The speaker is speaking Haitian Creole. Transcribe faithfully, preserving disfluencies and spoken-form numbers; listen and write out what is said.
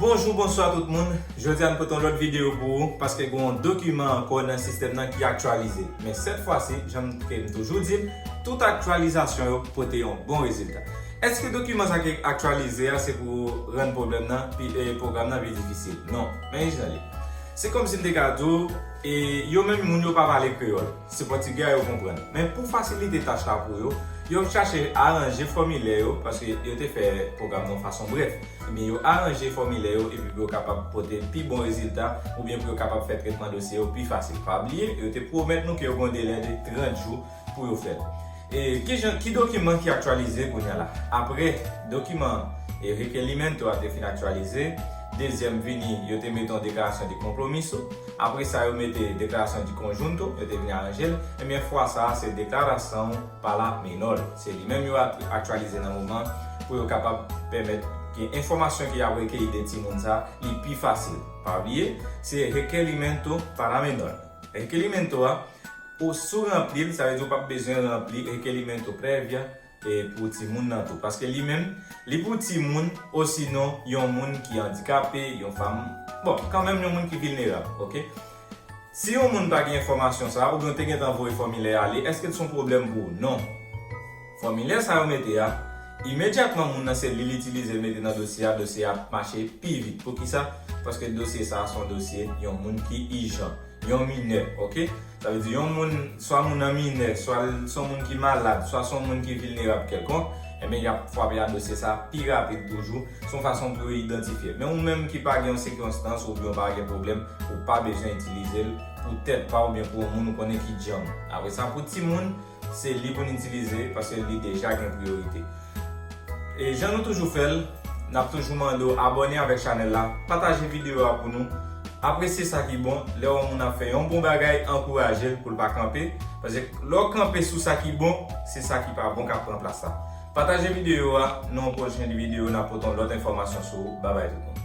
Bonjou, bonswa tout moun. Jodi a n pote yon lòt videyo pou ou, paske gen yon dokiman ankò nan sistèm nan ki aktyalize. Men sèt fwa si, jan ke m toujou di l, tout aktyalizasyon yo pote yon bon rezilta. Èske dokiman sa ki aktyalize a se pou rann pwoblèm nan pi, e, pwogram nan pi difisil? Non, men jan li. Se kòmsi m te ka di w, e, yo menm moun yo pa pale kreyòl. Se pòtigè a yo konprann. Men pou fasilite tach la pou yo, yo chache aranje fòmilè yo, paske yo te fè pwogram nan yon fason brèf. Ebyen, yo aranje fòmilè yo epi pou yo kapab pote pi bon rezilta, oubyen pou yo kapab fè tretman dosye yo pi fasil. Pa bliye, yo te pwomèt nou ke yo gen yon delè de trant jou pou yo fè l. E ki jan, ki dokiman ki aktyalize kounye a la? Apre dokiman, e, rekelimento a te fin aktyalize, dezyèm vini, yo te mete yon deklarasyon de konpwomiso. Apre sa, yo mete deklarasyon de konjunto, yo te vin aranje l. Ebyen, fwa sa a, se deklarasyon para menor. Se li menm yo at-, aktyalize nan moman pou yo kapab pèmèt ke enfòmasyon ke y ap rekeyi de timoun sa, li pi fasil. Pa bliye, se rekelimento para menor. Rekelimento a, ou si w ranpli l, sa vle di ou p ap bezwen ranpli rekelimento prévia, e, pou timoun nan tou. Paske li menm, li pou timoun, osinon yon moun ki andikape, yon fanm, bon, kanmenm yon moun ki vilnerab, oke? Si yon moun pa gen enfòmasyon sa, oubyen w te gentan voye fòmilè a ale, èske l se yon pwoblèm pou ou? Non. Fòmilè sa yo mete a, imedyatman moun nan se li l itilize l mete nan dosye a, dosye a ap mache pi vit. Poukisa? Paske dosye sa a se yon dosye yon moun ki ijan, yon minè, oke? Sa vle di yon moun, swa moun nan minè, swa l se yon moun ki malad, swa se yon moun ki vilnerab kèlkonk, ebyen y ap frape a dosye sa a pi rapid toujou. Se yon fason pou yo idantifye. Men ou menm ki pa gen yon sikonstans oubyen w pa gen pwoblèm, ou pa bezwen itilize l pou tèt pa w oubyen pou yon moun ou konnen ki djanm. Apre sa, pou timoun, se li pou n itilize paske li deja gen priyorite. E jan nou toujou fè l, n ap toujou mande w abòne avèk chanèl la, pataje videyo a pou nou, apresye sa ki bon, lè w wè yon moun ap fè yon bon bagay, ankouraje l pou l pa kanpe, paske lè w kanpe sou sa ki bon, se sa ki pa bon k ap pran plas la. Pataje videyo a, nan yon pwochen videyo, n ap pote yon lòt enfòmasyon sou ou. Babay tout moun.